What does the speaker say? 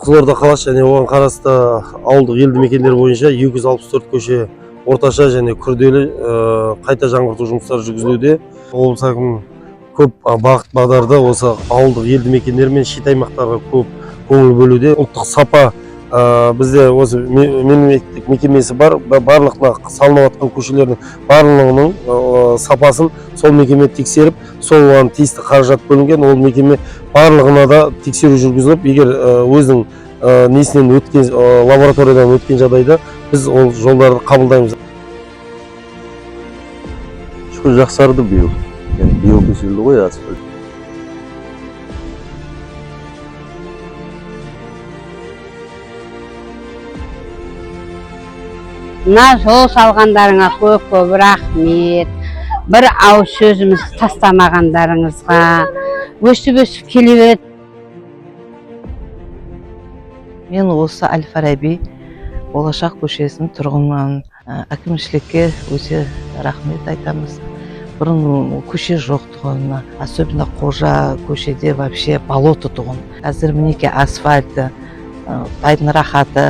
Қызылорда қаласы және оған қарасты ауылдық елді мекендер бойынша 264 көше орташа және күрделі қайта жаңғырту жұмыстары жүргізілуде. Облыс әкімі көп бағыт бағдарда осы ауылдық елді мекендер мен шет аймақтарға көп көңіл бөлуде. Ұлттық сапа бізде осы мемлекеттік мекемесі бар, барлық мына салынып жатқан көшелердің барлығының сапасын сол мекеме тексеріп, сол оған тиісті қаражат бөлінген. Ол мекеме барлығына да тексеру жүргізіліп, егер өзінің несінен өткен, лабораториядан өткен жағдайда біз ол жолдарды қабылдаймыз. Шүкір, жақсарды биыл. Енді биыл төселді ғой асфальт. Мына жол салғандарыңа көп көп рахмет. Бір ауыз сөзіміз тастамағандарыңызға. Өсіп өсіп келе береді. Мен осы Әл Фараби Болашақ көшесінің тұрғынымын. Әкімшілікке өте рахмет айтамыз. Бұрын көше жоқ тұғын, особенно Қожа көшеде вообще болото тұғын. Қазір, мінекей, асфальт, Құдайдың рахаты.